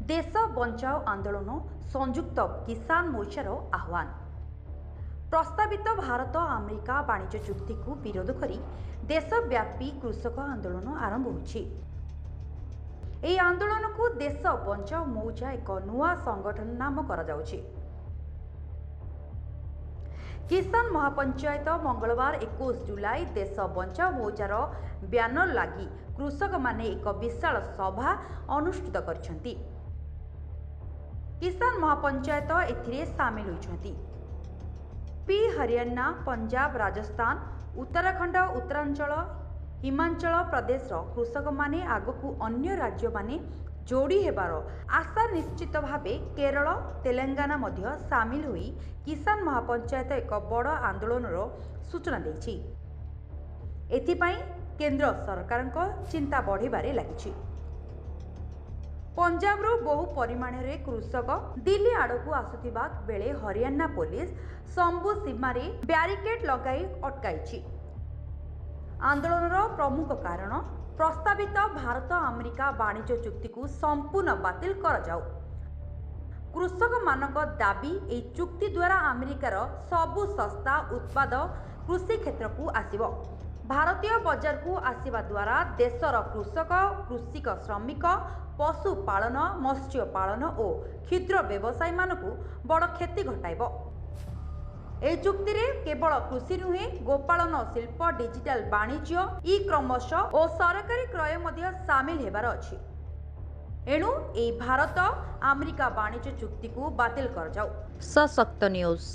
ଦେଶ ବଞ୍ଚାଅ ଆନ୍ଦୋଳନ ସଂଯୁକ୍ତ କିଷାନ ମୋର୍ଚ୍ଚାର ଆହ୍ୱାନ। ପ୍ରସ୍ତାବିତ ଭାରତ ଆମେରିକା ବାଣିଜ୍ୟ ଚୁକ୍ତିକୁ ବିରୋଧ କରି ଦେଶବ୍ୟାପୀ କୃଷକ ଆନ୍ଦୋଳନ ଆରମ୍ଭ ହୋଇଛି। ଏହି ଆନ୍ଦୋଳନକୁ ଦେଶ ବଞ୍ଚାଅ ମୋର୍ଚ୍ଚା ଏକ ନୂଆ ସଂଗଠନ ନାମ କରାଯାଉଛି। କିଷାନ ମହାପଞ୍ଚାୟତ ମଙ୍ଗଳବାର 21 ଜୁଲାଇ ଦେଶ ବଞ୍ଚାଅ ମୋର୍ଚ୍ଚାର ବ୍ୟାନର ଲାଗି କୃଷକମାନେ ଏକ ବିଶାଳ ସଭା ଅନୁଷ୍ଠିତ କରିଛନ୍ତି। କିଷାନ ମହାପଞ୍ଚାୟତ ଏଥିରେ ସାମିଲ ହୋଇଛନ୍ତି। ପି, ହରିୟାଣା, ପଞ୍ଜାବ, ରାଜସ୍ଥାନ, ଉତ୍ତରାଖଣ୍ଡ, ଉତ୍ତରାଞ୍ଚଳ, ହିମାଚଳ ପ୍ରଦେଶର କୃଷକମାନେ ଆଗକୁ ଅନ୍ୟ ରାଜ୍ୟମାନେ ଯୋଡ଼ି ହେବାର ଆଶା। ନିଶ୍ଚିତ ଭାବେ କେରଳ, ତେଲେଙ୍ଗାନା ମଧ୍ୟ ସାମିଲ ହୋଇ କିଷାନ ମହାପଞ୍ଚାୟତ ଏକ ବଡ଼ ଆନ୍ଦୋଳନର ସୂଚନା ଦେଇଛି। ଏଥିପାଇଁ କେନ୍ଦ୍ର ସରକାରଙ୍କ ଚିନ୍ତା ବଢ଼ିବାରେ ଲାଗିଛି। ପଞ୍ଜାବରୁ ବହୁ ପରିମାଣରେ କୃଷକ ଦିଲ୍ଲୀ ଆଡ଼କୁ ଆସୁଥିବା ବେଳେ ହରିୟାଣା ପୋଲିସ ଶମ୍ଭୁ ସୀମାରେ ବ୍ୟାରିକେଡ୍ ଲଗାଇ ଅଟକାଇଛି। ଆନ୍ଦୋଳନର ପ୍ରମୁଖ କାରଣ ପ୍ରସ୍ତାବିତ ଭାରତ ଆମେରିକା ବାଣିଜ୍ୟ ଚୁକ୍ତିକୁ ସମ୍ପୂର୍ଣ୍ଣ ବାତିଲ କରାଯାଉ। କୃଷକମାନଙ୍କ ଦାବି, ଏହି ଚୁକ୍ତି ଦ୍ୱାରା ଆମେରିକାର ସବୁ ଶସ୍ତା ଉତ୍ପାଦ କୃଷି କ୍ଷେତ୍ରକୁ ଆସିବ। ଭାରତୀୟ ବଜାରକୁ ଆସିବା ଦ୍ୱାରା ଦେଶର କୃଷକ, କୃଷିକ ଶ୍ରମିକ, ପଶୁପାଳନ, ମତ୍ସ୍ୟ ପାଳନ ଓ କ୍ଷୁଦ୍ର ବ୍ୟବସାୟୀମାନଙ୍କୁ ବଡ଼ କ୍ଷତି ଘଟାଇବ। ଏହି ଚୁକ୍ତିରେ କେବଳ କୃଷି ନୁହେଁ, ଗୋପାଳନ ଶିଳ୍ପ, ଡିଜିଟାଲ ବାଣିଜ୍ୟ, ଇ କମର୍ସ ଓ ସରକାରୀ କ୍ରୟ ମଧ୍ୟ ସାମିଲ ହେବାର ଅଛି। ଏଣୁ ଏହି ଭାରତ ଆମେରିକା ବାଣିଜ୍ୟ ଚୁକ୍ତିକୁ ବାତିଲ କରାଯାଉ। ସଶକ୍ତ ନ୍ୟୁଜ୍।